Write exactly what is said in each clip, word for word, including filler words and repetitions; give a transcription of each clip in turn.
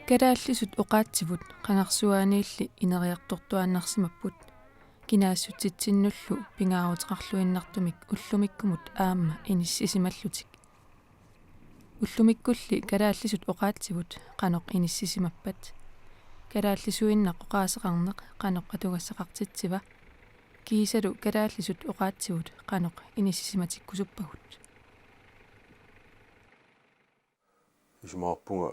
Kalaallisut oqaatsivut qangarsuaaniilli ineriartortuaannarsimapput. Kinaassutsitsinnullu pingaaruteqarluinnartumik ullumikkumut aamma inissisimallutik. Ullumikkulli kalaallisut oqaatsivut qanoq inissisimappat? Kalaallisuinnaq oqaaseqarneq qanoq atugassaqartitsiva? Kiisalu kalaallisut oqaatsivut qanoq inissisimatikkusuppagut? Isumaqarpunga,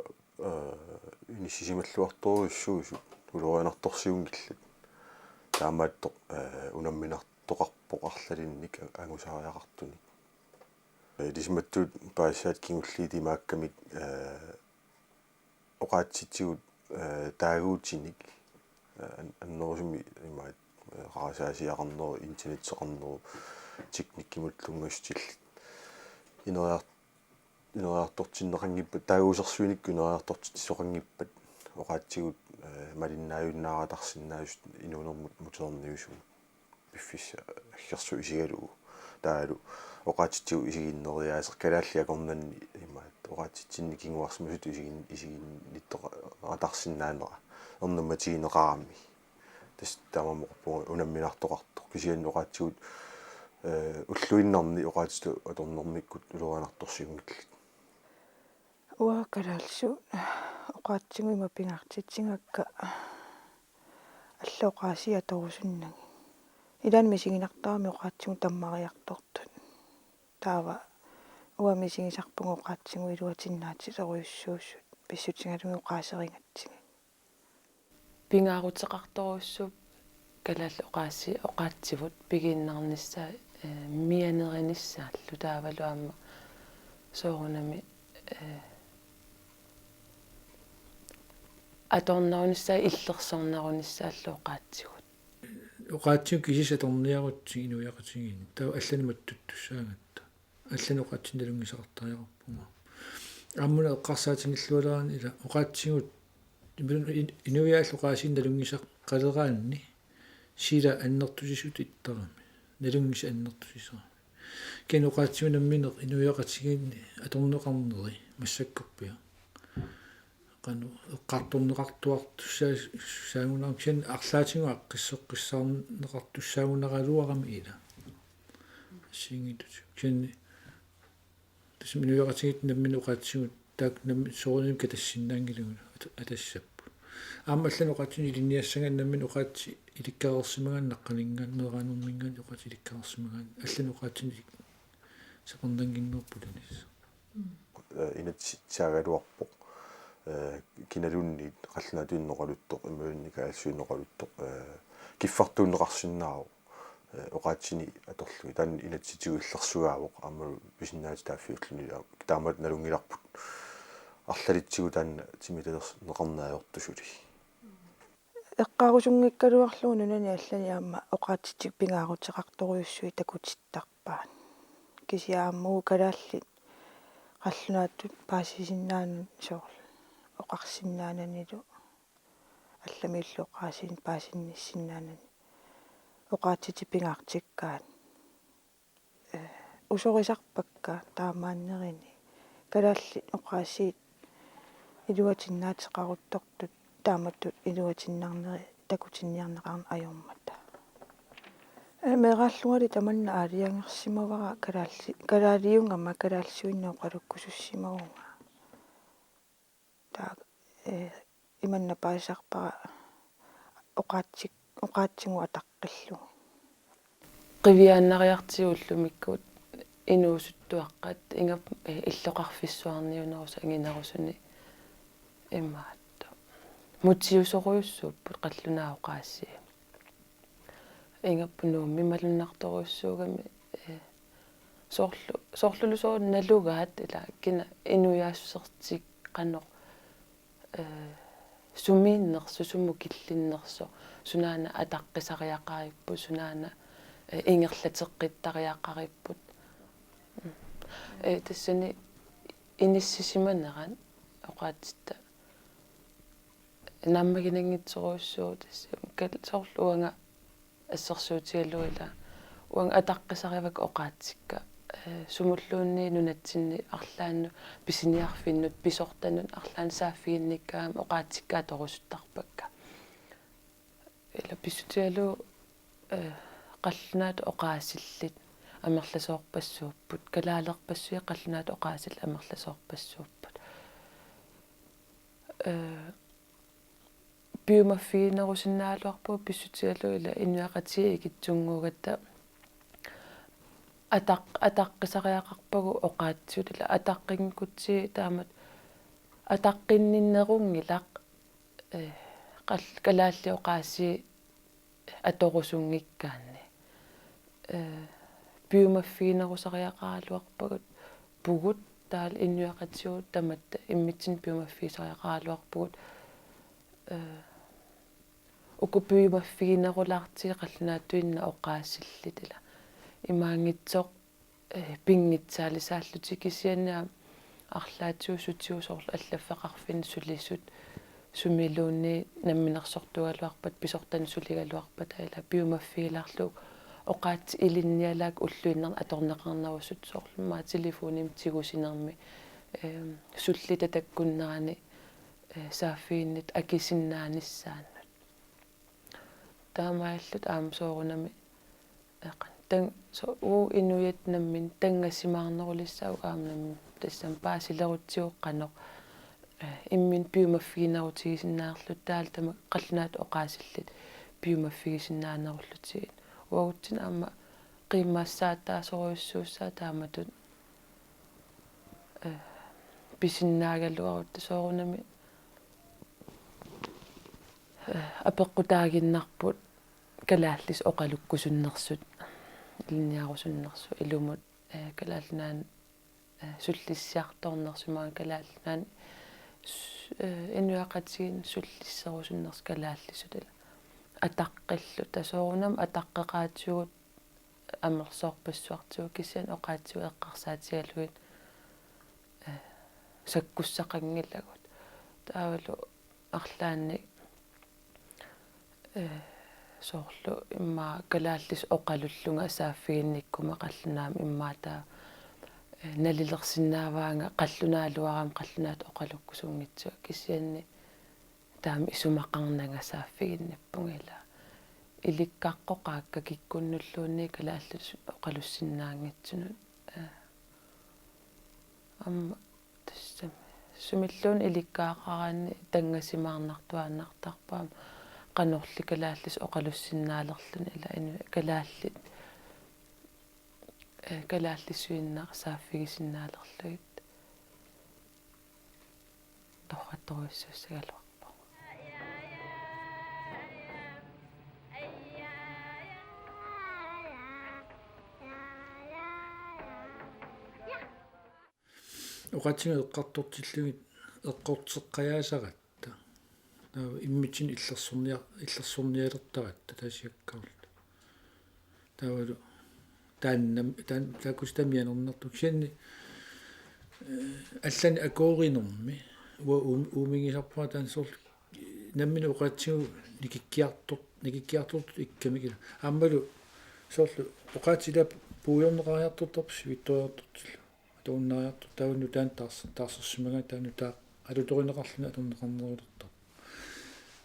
eh, inissisimalluartorujussuusut ulorianartorsiunngillat. Taamaattoq, eh, unamminartoqarpoq arlalinnik angusariaqartunik. Eh, ilisimattuut paasisaatit kingulliit imaakkamik, eh, oqaatsitigut, eh, taaguutinik, eh, an-, annerusumik imaat, eh, qarasaasiaqarnerup, internetteqarnerup, teknikkimut tunngassutillit. Ineriar-, ineriartortinneqanngippat, taaguusersuinikkut ineriartortitsisoqanngippat, oqaatsigut, eh, malinnaajunnaaratarsinnaasut inuunermut muterniusumut. Piffissaq aggersut isigalugu. Taavalu oqaatsitigut isiginneriaaseq kalaallit akornanni imaat oqaatsitsinni kinguarsimasutut isigin-, isiginnittoqartarsinnaanera. Ernummatigineqarami. Tassa taamaammat oqarpunga unamminartoqartoq. Kisianni oqaatsigut, eh, ulluinnarni oqaatsitut atornermikkut ulorianartorsiunngillat. Uanga kalaallisut oqaatsigut ima pingaartitsigakka allat oqaasii atorusunnagit. Ilaanni misiginartarami oqaatsigut tammariartortut. Taava uanga misigisarpunga oqaatsigut iluatinnaatsorujussuusut pissutigalugit oqaaserigatsigit. Pingaaruteqartorujussuupput kalaallit oqaasii oqaatsivut pigiinnarnissaat, eh, mianerinissaallu taavalu aamma soorunami, eh, atornerunissaat illersornerunissaallu oqaatsigut. Oqaatsigut kisiisa atorniarutsigit inuiaqatigiinni. Taava allanik mattuttussaagatta. Allanik oqaatsinik nalunngisaqartariaqarpunga. Aamma una eqqarsaatigilluarani ila oqaatsigut imaluunniit in-, inuiaallu oqaasiinik nalunngisaqaleraanni sila annertusisutut ittarami. Nalunngisaq annertusisarami. Kisianni oqaatsigut nammineq inuiaqatigiinni atorneqarneri massakkorpiaq. Qanoq eqqartorneqartuartussaagunarami kisianni arlaatigut aaqqissoqqissaarneqartussaagunaraluarami ila. Assigiinngitsutigut. Kisianni tassami inuiaqatigiit nammineq oqaatsigut taakku nammineq soorunami katassinnaanngilagut at-, atassapput. Aamma allanik oqaatsinik ilinniassagaanni nammineq oqaatsit ilikkareersimagaanni naqqaninngaanniit meeraanerminngaanniit oqaatsit ilikkareersimagaanni allanik oqaatsinik ilik-, sapernaannginnerput ilaanni. Eh, inatsisissagaluarpoq. Eh, kinaluunniit qallunaatuinnaq oqaluttoq, imaluunniit kalaallisuinnaq oqaluttoq, eh, kiffartuunneqarsinnaavoq. Eh, oqaatsinik atorlugit. Taanna inatsisitigut illersugaavoq, aammalu pisinnaatitaaffii ulluni, aa, taamaattoq nalunngilarput. Arlalitsigut taanna timitalerneqarneq ajortut suli. Eqqaarusunngikkaluarlugu nunani allani aamma oqaatsitik pingaaruteqartorujussuit takutittarpaat. Kisianni aamma uagut kalaallit qallunaatut paasisinnaanani soorlu oqarsinnaananilu allamiillu oqaasiinik paasinnissinnaanani oqaatsitik pingaartikkaat. Eh, usorisarpakka taamaannerini kalaallit oqaasiit iluatinnaateqaruttortut taamatut iluatinnarneri takutinniarneqarneq ajormata. Eh, meeraallungali tamanna aalajangersimavara kalaalli-, kalaaliugama kalaallisuinnaq oqalukkusussimavunga. Taava, eh, imanna paasisarpara oqaatsi-, oqaatsigut ataqqillugu. Qiviaannariartigu ullumikkut inuusuttuaqqat ingammik, eh, illoqarfissuarniunerusut anginerusuni imaattoq. Mutiusorujussuupput qallunaat oqaasii. Ingammik Nuummi malunnartorujussuugami, eh, soorlu-, soorluluunniit nalugaat ila kina inuiaassusertik qanoq, eh, sumiinnersoq, sumut killinnersoq, sunaana ataqqisariaqaripput, sunaana, eh, ingerlateqqittariaqaripput. Mm. Eh, tassani inissisimanerat oqaatsitta naammaginanngitsorujussuuvoq tassa kal-, soorlu uanga assersuutigalugu ila uanga ataqqisarivakka oqaatsikka, Eh, sumulluunniit nunatsinni arlaannut pisiniarfinnut pisortanut arlaannik saaffiginnikkaangamik oqaatsikka atorusuttarpakka. Ila pissutigalugu, eh, qallunaatut oqaasillit amerlasoorpassuupput, kalaalerpassuit qallunaatut oqaasillit amerlasoorpassuupput. Eh, piumaffiginerusinnaagaluarpugut pissutigalugu ila inuiaqatigiit ikittunnguugatta ataq-, ataqqisariaqarpagut oqaatsivut ila ataqqinngikkutsigu taamatut ataqqinninnerunngilaq, eh, qal-, kalaallit oqaasii atorusunngikkaanni. Eh, piumaffiginerusariaqaraluarpagut pugut taavalu inuiaqatigiit tamatta immitsinnut piumaffigisariaqaraluarpugut, eh, uku piumaffiginerulaartigit qallunaatuinnaq oqaasillit ila. Imaanngitsoq, eh, pinngitsaalisaallutik kisianni aamma arlaatigut sutigut soorlu allaffeqarfinni sulisut sumiluunniit namminersortuugaluarpat pisortanut suligaluarpat ila piumaffigilaarlugu oqaatsit ilinnialaat ulluinnarni atorneqarnerusut soorlu immaqa telefonimi tigusinermi, eh, sullitat takkunnerani, eh, saaffiginnittut akisinnaanissaannut. Taamaalillutik aamma soorunami eqan. Tan-, so-, uagut inuiaat namminneq tanngasimaarnerulissaaq aamma nammineq tassami paasilerutsigu qanoq, eh, imminut piumaffiginerutigisinnaalluni taavalu tamakku qallunaatut oqaasillit piumaffigisinnaanerullutigit. Uagutsinnut aamma qiimmassaattaasorujussuussaaq taamatut, eh, pisinnaagaluarutta soorunami, eh, apeqqutaaginnarput kalaallisut oqalukkusunnersut, ilinniarusunnersut ilumut, eh, Kalaallit Nunaanni, eh, sullissiartornersut imaluunniit Kalaallit Nunaanni s-, eh, inuiaqatigiinni sullisserusunnersut kalaallisut ila ataqqilluta soorunami ataqqeqaatigut amerlasoorpassuartigut kisianni oqaatsigut eqqarsaatigalugit, eh, sakkussaqanngilagut. Taavalu arlaannik, eh, soorlu immaqa kalaallisut oqalullunga saaffiginnikkuma qallunaamik immaqa taava, eh, nalilersinnaavaanga qallunaaluarama qallunaatut oqalukkusunngitsunga kisianni taama isumaqarnanga saaffiginnippunga ila. Ilikkaqqoqaakka kikkunnulluunniit kalaallisut oqalussinnaanngitsunut. Eh, aamma tassami. Sumilluunniit ilikkagaqaraanni tanngasimaarnartuaannartarpoq aamma qanorli kalaallisut oqalussinnaalerluni ila inu-, kalaallit, eh, kalaallisuinnaq saaffigisinnaalerlugit. Torrattorujussuussagaluarpoq. Oqaatsigut eqqartortillugit eqqorteqqajaasaratta. Taava immitsinnut illersornia-, illersornialertaratta taasiakkaarluta. Taavalu taannam-, taan-, taakkusitta mianernartukkut kisianni, eh, allanik akoorinermi uanga uum-, uumigisarpara taanna soorlu nammineq oqaatsigut nikikkiartor-, nikikkiartortut ikkamik ila. Aammalu soorlu oqaatsit ila puigorneqariartortarput sivitsoriartortillu. Atuunnaariartortut taava nutaamik taars-, taarsersimagaanni taava nutaaq alutorineqarluni atorneqarnerulertarpoq.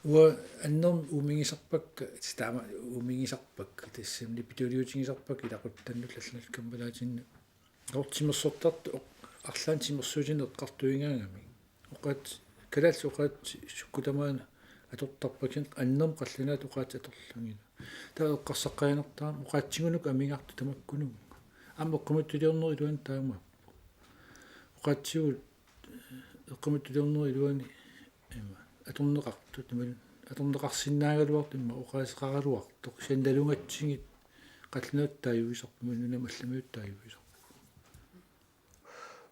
Uanga annermik uumigisarpakka, taama uumigisarpakka, tassami nipituliutigisarpakka ilaquttannullu allanullu kammalaatinni. Soorlu timersortartut oq-, arlaannik timersuutinik eqqartuigaagamik. Oqaatsit, kalaallisut oqaatsit sukkut tamaana atortarpakka kisianni annermik qallunaatut oqaatsit atorlugit. Taava eqqarsaqqajanertarami oqaatsigunuku amigartut tamakkununnga. Aamma eqqumiitsuliornerup iluani taamaappoq. Oqaatsigut eqqumiitsuliornerup iluani ima atorneqartut, ima atorneqarsinnaagaluartut ima oqaaseqaraluartoq. Kisianni nalugatsigit qallunaatut taaguisarput, ima nunamut allamiutut taaguisarput.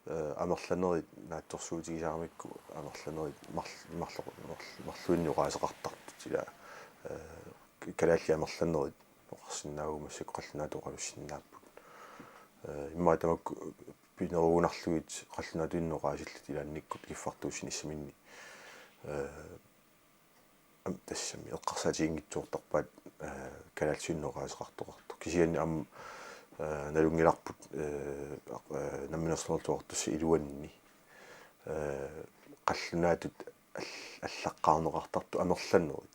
Eh, amerlanerit naatsorsuutigisaramikku amerlanerit marl-, marlo-, marl-, marluinnik oqaaseqartartut ila, eh, kalaallit amerlanerit oqarsinnaagukku massakkut qallunaatut oqalussinnaapput. Eh, immaqa tamakku pinerugunarlugit qallunaatuinnaq oqaasillit ilaannikkut kiffartuussinissaminnik, eh, am-, tassami eqqarsaatiginngitsoortarpaat, eh, kalaallisuinnaq oqaaseqartoqartoq. Kisianni aamma Eh, nalunngilarput, eh, aq-, eh, Namminersorluartussat iluanni, eh, qallunaatut all-, allaqqaarneqartartut amerlanerit.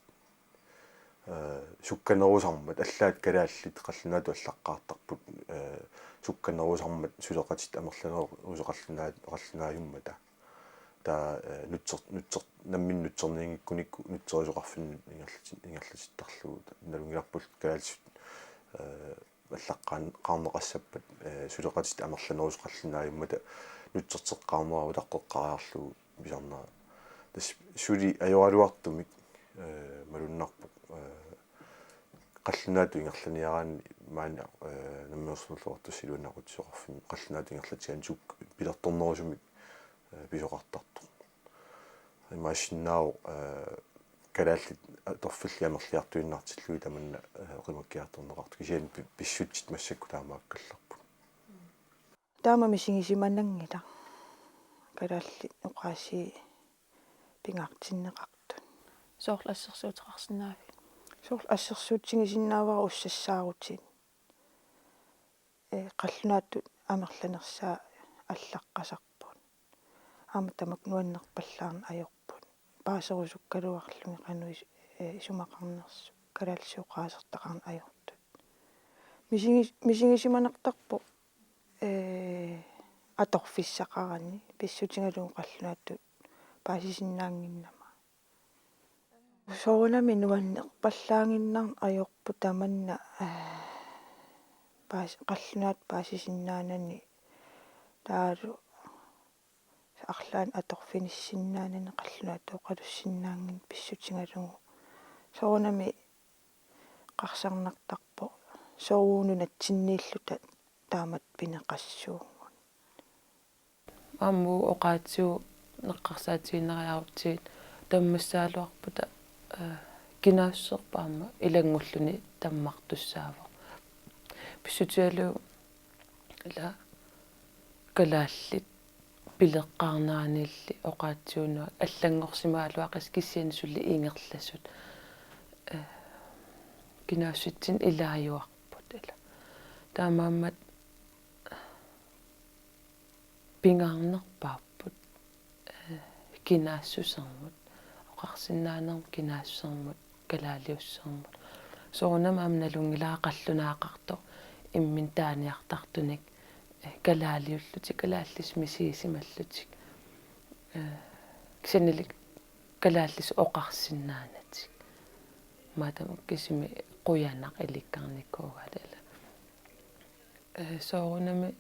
Eh, sukkanerusarmat, allaat kalaallit qallunaatut allaqqaartarput, eh, sukkanerusarmat suleqatit amerlanerusoq qallunaat-, qallunaajummata. Taava, eh, nutser-, nutser-, nammineq nutserniinngikkunikku nutserisoqarfinnut ingerlati-, ingerlatittarlugu. Nalunngilarput kalaallisut, eh, allaqqaan-, qaarneqassappat, eh, suleqatit amerlanerusoq qallunaajummata nutserteqqaarnera utaqqeqqaariarlugu pisarnera. Tassa suli ajoraluartumik, eh, malunnarpoq, eh, qallunaatut ingerlaniaraanni maani, eh, Namminersorluartussat iluani aqutsisoqarfimmi qallunaatut ingerlatigaanni suk-, pilertornerusumik, eh, pisoqartartoq. Imaassinnaavoq, eh, kalaallit atorfillit amerliartuinnartillugit tamanna, eh, qimakkiartorneqartut. Kisianni pi-, pissutsit massakkut taamaakkallarput. Taama misigisimananngilaq kalaallit oqaasii pingaartinneqartut. Soorlu assersuuteqarsinnaavit? Soorlu assersuutigisinnaavara ussassaarutinik. Eh, qallunaatut amerlanersaa allaqqasarput. Aamma tamakku nuannerpallaarneq ajorput. Paaserusukkaluarlugit qanoq is-, eh, isumaqarnersut, kalaallisut oqaasertaqarneq ajortut. Misigis-, misigisimanartarpoq, eh, atorfissaqarani pissutigalugu qallunaatut paasisinnaannginnama. Soorunami nuannerpallaannginnarneq ajorput tamanna, eh, paas-, qallunaatut paasisinnaanani taavalu arlaannik atorfinissinnaanani qallunaatut oqalussinnaannginnami pissutigalugu. Soorunami eqqarsarnartarpoq soorlu nunatsinniilluta taamatut pineqassuugut. Aamma oqaatsigut eqqarsaatigiinnariarutsigit tammassagaluarpata, eh, kinaassuserput aamma ilanngulluni tammartussaavoq. Pissutigalugu ila kalaallit pileqqaarneranilli oqaatsigut nuann-, allanngorsimagaluaqisut kisianni suli ingerlasut, eh, kinaassutsinnut ilaajuarput ila. Taamaammat pingaarnerpaapput, eh, kinaassusermut, oqarsinnaanermut kinaassusermut, kalaaliussusermut. Soorunami aamma nalunngilara qallunaaqartoq imminut taaniartartunik, eh, kalaaliullutik, kalaallisut misigisimallutik. Eh, kisiannili kalaallisut oqarsinnaanatik. Maatama kisimi qujanaq ilikkarnikuugaat ila. Eh, soorunami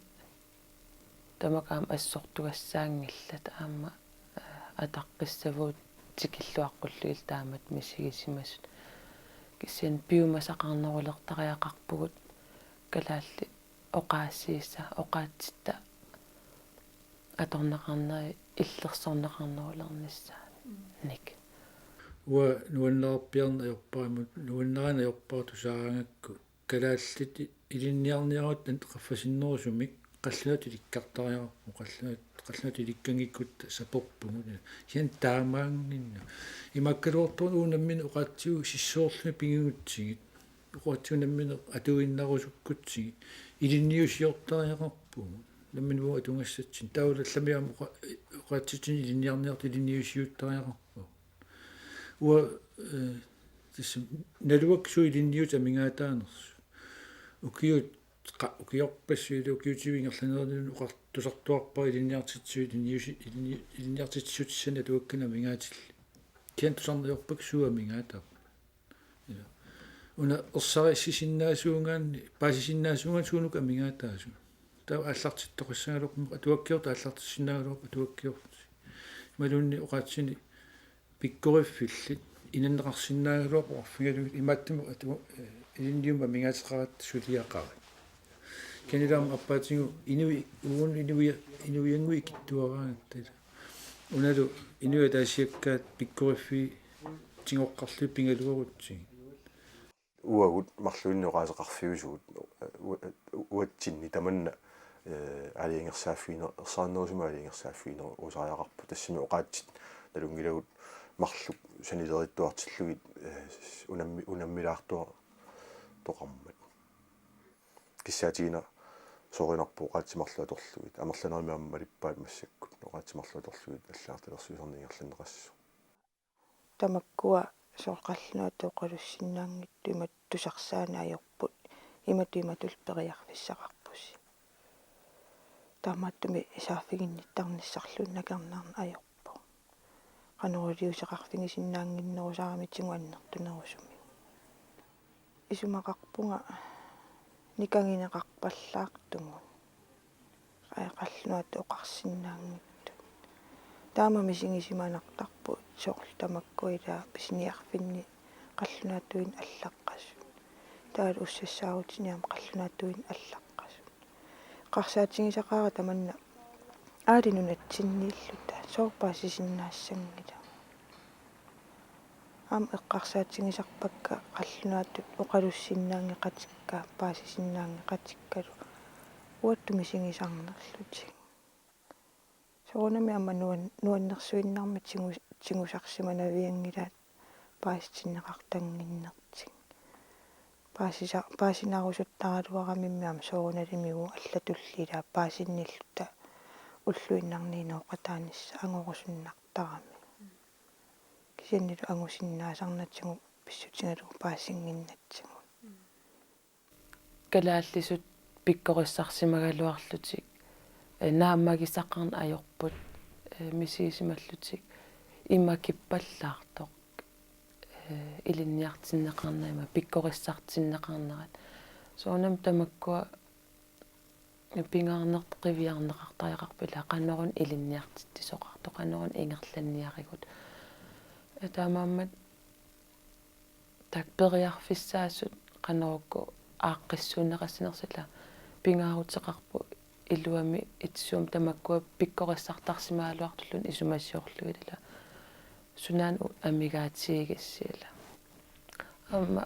tamakku aamma assortugassaanngillat aamma, eh, ataqqissavugut tikilluaqqullugit taamatut misigisimasut. Kisianni piumasaqarnerulertariaqarpugut kalaallit oqaasiisa, oqaatsitta atorneqarneri illersorneqarnerulernissaannik. Uanga nuannerpiarneq ajorpara, immaqa nuannerani ajorpara tusaagaangakku kalaallit ilinniarniarutta qaffasinnerusumik qallunaatut ilikkartariaqarpugut, qallunaat-, qallunaatut ilikkanngikkutta saperpugut. Kisianni taamaannginnami. Imaakkaluartoq uagut nammineq oqaatsigut sissoorlugit pigigutsigit, oqaatsigut nammineq atuinnarusukkutsigit, ilinniusiortariaqarpugut. Nammineq uagut atugassatsinnik. Taava allamiut aamma oqa-, oqaatsitsinnut ilinniarniartut ilinniusiuttariaqarpagut. Uanga, eh, tassa naluara suut ilinniutit amigaataanersut. Ukiut qa-, ukiorpassuit ukiutivit ingerlaneranni oqar-, tusartuarpara ilinniartitsisut ilinniusi-, ilinni-, ilinniartitsissutissanik atuakkanik amigaatillit. Kisianni tusarneq ajorpakka suut amigaataarput. Ila. Una ersarissisinnaasuugaanni, paasisinnaasuugaanni suunuku amigaataasut. Taava aallartittoqassagaluarpoq, atuakkiortut aallartissinnaagaluarput atuakkiortut. Imaluunniit oqaatsinik pikkoriffillit inanneqarsinnaagaluarput oqarfigalugit imaattumik atu-, eh, ilinniummik amigaateqaratta suliaqavat. Kisianni aamma aappaatigooq inui-, uagut inui-, inuiannguit ikittuaraangatta ila. Unalu inuit ataasiakkaat pikkoriffii tigoqqarlugit pigaluarutsigit. Uagut marluinnik oqaaseqarfiusugut, u-, u-, uatsinni tamanna, eh, aalajangersaaffigineq, ersarinnerusumik aalajangersaaffiginerusariaqarput, tassami oqaatsit nalunngilagut marluk sanilerittuartillugit, eh, unammi-, unammilaartuartoqarmat. Kissaatigina Sorinarpoq oqaatsinik marluk atorlugit. Amerlanermi aamma malippaat massakkut oqaatsinik marluk atorlugit allagartalersuisarneq ingerlanneqassasoq. Tamakkua soorlu qallunaatut oqalussinnaanngitsut imatut tusarsaaneq ajorput. Imatut imatullu periarfissaqarpusi. Taamaattumik saaffiginnittarnissarluunniit nakornarneq ajorpoq. Qanoq iliuuseqarfigisinnaannginnerusarami tigut annertunerusumik. Isumaqarpunga nikagineqarpallaartugut. Aa, qallunaatut oqarsinnaanngitsut. Taama misigisimanartarput soorlu tamakkua ila pisiniarfinni qallunaatuinnaq allaqqasut. Taavalu ussassaarutini aamma qallunaatuinnaq allaqqasut. Eqqarsaatigisaqaara tamanna aali nunatsinniilluta soorlu paasisinnaassanngilanga. Aamma eqqarsaatigisarpakka qallunaatut oqalussinnaanngeqatikka paasisinnaanngeqatikkalu uattut misigisarnerlutik. Soorunami aamma nuan-, nuannersuinnarmik tigu-, tigusarsimanavianngilaat paasitinneqartannginnertik. Paasisa-, paasinarusuttaraluaramimmi aamma soorunalimigut allatulli ila paasinnilluta ulluinnarni inooqataanissaq angorusunnartarami. Kisiannili angusinnaasarnatigut pissutigalugu paasinnginnatsigu. Kalaallisut pikkorissarsimagaluarlutik, eh, naammagisaqarneq ajorput, eh, misigisimallutik ima kippallaartoq, eh, ilinniartinneqarnerat ima pikkorissartinneqarnerat. Soorunami tamakkua pingaarnertut qiviarneqartariaqarput ila qanoruna ilinniartitsisoqartoq, qanoruna ingerlanniarigut. Eh, taamaammat taakku periarfissaasut qanorukkut aaqqissuunneqassanersut ila pingaaruteqarput iluamik itisuumik tamakkua pikkorissartarsimagaluartulluunniit isumasiorlugit ila sunaana u-, amigaatigigisi ila. Aamma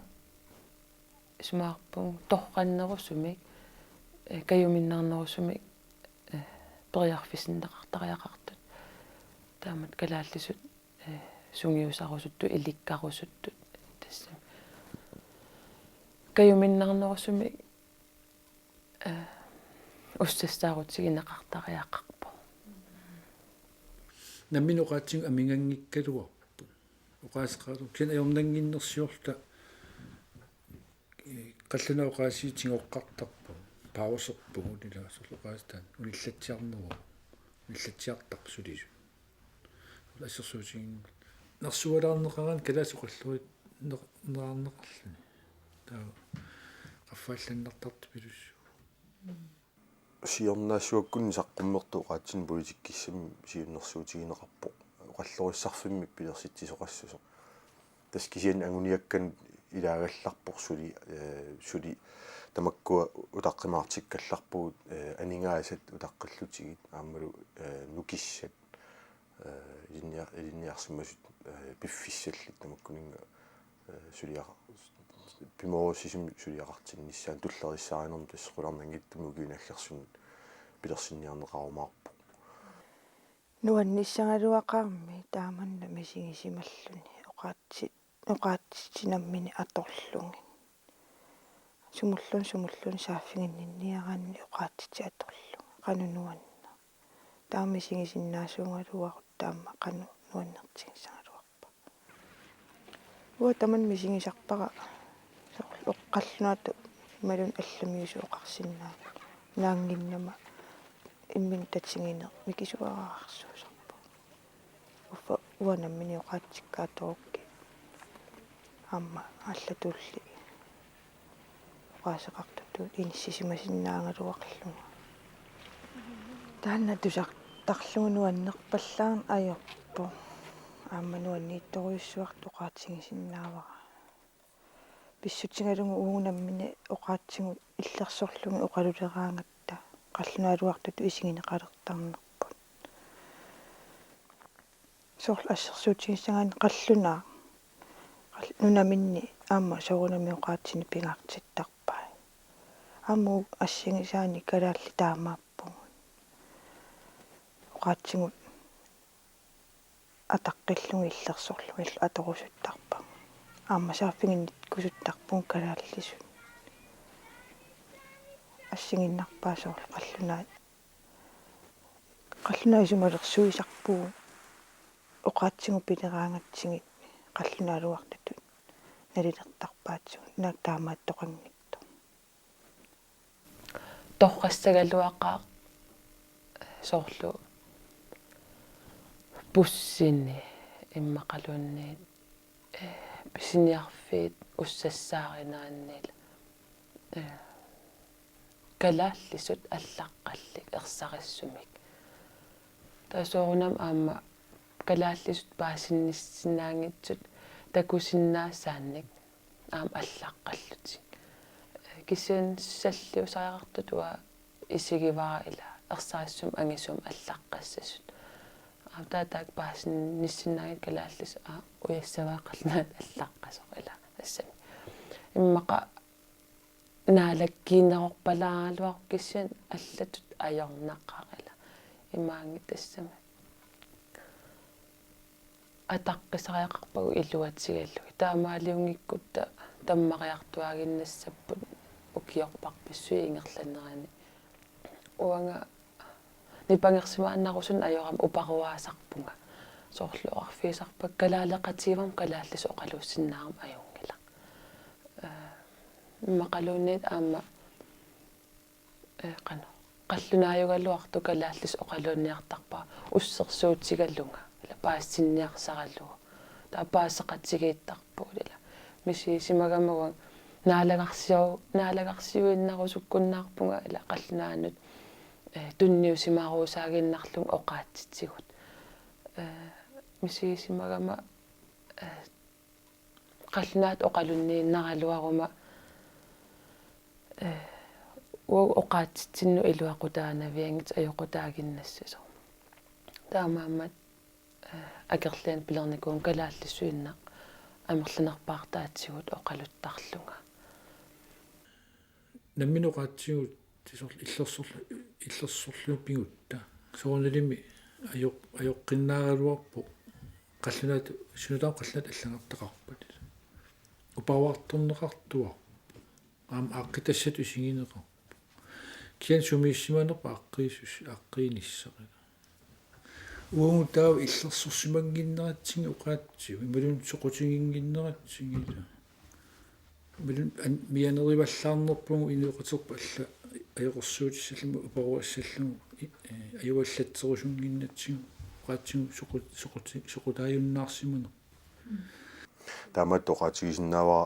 isumaqarpunga torrannerusumik, eh, kajuminnarnerusumik, eh, periarfissinneqartariaqartut. Taamatut kalaallisut, eh, sungiusarusuttut, ilikkarusuttut. Tassami kajuminnarnerusumik, eh, ussassaarutigineqartariaqarpoq. Nammineq oqaatsigut amiganngikkaluarput. Oqaaseqarluta kisianni ajornannginnersiorluta, eh, qallunaat oqaasii tigoqqartarput, pauserpugut ila soorlu oqaaseq taanna unillatsiarneruvoq, unillatsiartarpoq sulisut. Assersuutiginngilara nersualaarneqaraanni kalaallisut oqallorit-, ner-, neraarneqarluni. Taava qaffaallannartartupilussuuvoq. Siornaassuakkunni saqqummertut oqaatsinik politikkissami siunnersuutigineqarpoq. Oqallorissarfimmi pilersitsisoqassasoq. Tassa kisianni anguniakkat ilaagallarpoq suli, eh, suli tamakkua utaqqimaartikkallarpugut, eh, aningaasat utaqqillutigit aammalu, eh, nukissat, eh, ilinnia-, ilinniarsimasut, eh, piffissallit tamakkuninnga, eh, suliaqa-, pimoorussisusumik suliaqartinnissaannut tulleriissaarinermut tassa qularnanngitsumik ukiuni aggersuni pilersinniarneqarumaarpoq. Nuannissagaluaqaarmi taamanna misigisimalluni oqaatsit, oqaatsitsinnik nammineq atorlugit. Sumulluunniit sumulluunniit saaffiginninniaraanni oqaatsitsinnik atorlugit. Qanoq nuanneq. Taama misigisinnaasuugaluarutta taama qanoq nuannertigissagaluarpa. Uanga tamanna misigisarpara soorlu oqallunaatut imaluunniit allamiusut oqarsinnaa-, naannginnama imminut tatigineq mikisuararsuusarpoq. Uffa uanga nammineq oqaatsikka atorukkit aamma allatulli oqaaseqartutut inissisimasinnaagaluarlunga. Taanna tusartarlugu nuannerpallaarneq ajorpoq. Aamma nuanniitsorujussuartut oqaatigisinnaavara. Pissutigalugu uagut nammineq oqaatsigut illersorlugit oqaluleraangatta qallunaaluartutut isigineqalertarnerput. Soorlu assersuutigissagaanni qallunaat. Qal-, nunaminni aamma soorunami oqaatsinik pingaartittarpai. Aamma assigisaani kalaallit taamaappugut. Oqaatsigut ataqqillugit illersorlugillu atorusuttarpagut. Aamma saaffiginnikkusuttarpugut kalaallisut. Assigiinnarpaa soorlu qallunaat. Qallunaat isumalersuisarpugut oqaatsigut pileraangatsigit qallunaaluartutut nalilertarpaatsigut, naak taamaattoqanngitsoq. Torrassagaluaqaaq soorlu bussini immaqaluunniit, eh, pisiniarfiit ussassaarinaanniit, eh, kalaallisut allaqqallit ersarissumik. Taava soorunami aamma kalaallisut paasinnissinnaanngitsut takusinnaasaanik aamma allaqqallutik. Kisianni salliusariaqartut uanga isigivara ila ersarissumik angisuumik allaqqassasut. Aamma taava taakku paasinnissinnaanngitsut kalaallisut, aa, ujassavaa qallunaatut allaqqasoq ila tassami. Immaqa naalakkiinneqarpalaaraluarpoq kisianni allatut ajornaqaaq ila. Imaanngitsoq tassami. Ataqqisariaqarpagut iluatigalugit. Taamaaliunngikkutta tammariartuaaginnassapput ukiorparpassuit ingerlanerini. Uanga nipangersimaannarusunik ajorama uparuaasarpunga. Soorlu oqarfigisarpakka kalaaleqatigivarma kalaallisut oqaluussinnaagama ajunngilaq. Eh, immaqaluunniit aamma, eh, qanoq, qallunaajugaluartoq kalaallisut oqaluunniartarpara ussersuutigalunga, ila paasitinniarsaralugu. Taava paaseqatigiittarpugut ila. Misigisimagama uanga naalagarsiu-, naalagarsiuinnarusukkunnaarpunga ila qallunaanut, eh, tunniusimaarusaaginnarlunga oqaatsitigut. Eh, misigisimagama, eh, qallunaatut oqalunniinnaraluaruma, eh, uagut oqaatsitsinnut iluaqutaanavianngitsoq ajoqutaaginnassasoq. Taamaammat, eh, akerlianik pilernikuuvunga kalaallisuinnaq amerlanerpaartaatigut oqaluttarlunga. Nammineq oqaatsigut soorlu illersorlu-, illersorlugit pigutta. Soorunalimi ajoq-, ajoqqinnaaraluarpoq. Qallunaat, suna taanna qallunaat allagartaqarpat. Uparuartorneqartuarpoq. Aamma aaqqitassatut isigineqarpoq. Kisianni sumiissimanerpa aaqqiissus-, aaqqiinissaq. Uagut taava illersorsimannginneratsigit oqaatsigut, imaluunniit soqutiginnginneratsigit. Imaluunniit an-, mianerivallaarnerpugut inuuqaterput alla ajoqersuutissallugu uparuassallugu, i-, eh, ajuallatserusunnginnatsigu, oqaatsigut soqut-, soquti-, soqutaajunnaarsimanerput. Taamaattoq oqaatigisinnaavara,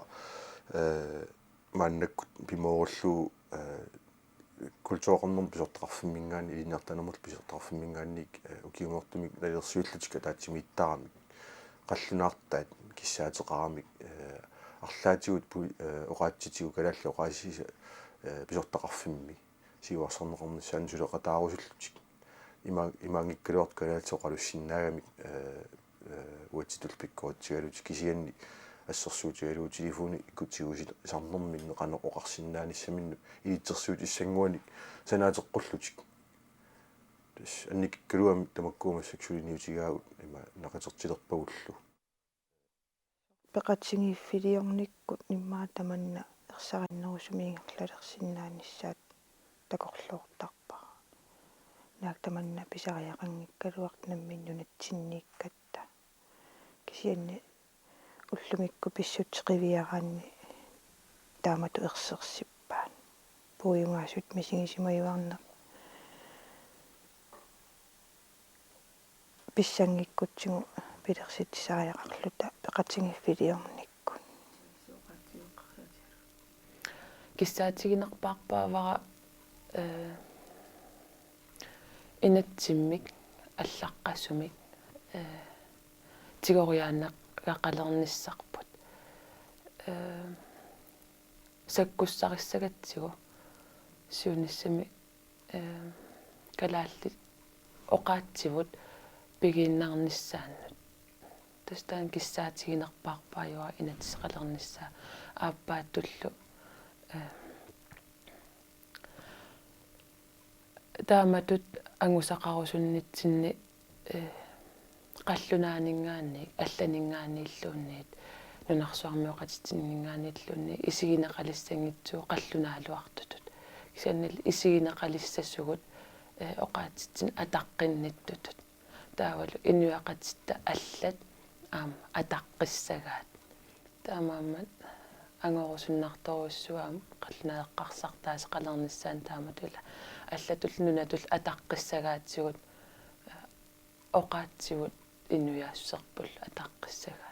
eh, maannakkut pimoorullugu, eh, kultureqarnermut pisortaqarfimminngaanniit, ilinniartitaanermut pisortaqarfimminngaanniit, eh, ukiumoortumik nalilersuillutik ataatsimiittaramik, qallunaartaat kissaateqaramik, eh, arlaatigut pu-, eh, oqaatsitigut kalaallit oqaasii-, eh, pisortaqarfimmi siuarsarneqarnissaannut suleqataarusullutik. Ima-, imaanngikkaluartoq kalaallisut oqalussinnaagamik, eh, eh, uatsitut pikkoritsigalutik kisianni assersuutigalugu telefoni ikkut tigusi-, -sarnerminni qanoq oqarsinnaanissaminnut ilitsersuutissannguanik sanaateqqullutik. Tassa annikikkaluamik tamakku massakkut suliniutigaagut ima naqitertilerpagullu. Peqatigiiffiliornikkut immaqa tamanna ersarinnerusumik ingerlalersinnaanissaat takorloortarpara. Naak tamanna pisariaqanngikkaluartoq nammineq nunatsinniikkatta. Kisianni ullumikkut pissutsit qiviaraanni taamatut ersersippaat. Puiugaasut misigisimajuarneq pissanngikkutsigu pilersitsisariaqarluta peqatigiiffiliornikkut. Kissaatiginerpaarpaavara, eh, inatsimmik allaqqasumik, eh, tigoriaannaqalernissarput. Eh, sakkussarissagatsigu siunissami, eh, kalaallit oqaatsivut pigiinnarnissaannut. Tassa taanna kissaatiginerpaarpaajuvoq inatsiseqalernissaa aappaattullu, eh, taamatut angusaqarusunnitsinni, eh, qallunaaninngaanniit, allaninngaanniilluunniit, nunarsuarmioqatitsinninngaanniilluunniit isigineqalissanngitsugut qallunaaluartutut. Kisiannili isigineqalissasugut, eh, oqaatsitsinnut ataqqinnittutut. Taavalu inuiaqatitta allat aamma ataqqissagaat. Taamaammat angorusunnartorujussuuvoq aamma qallunaat eqqarsartaaseqalernissaannut taamatullu allatullu nunatullu ataqqissagaatigut, eh, oqaatsigut inuiassuserpullu ataqqissagaat.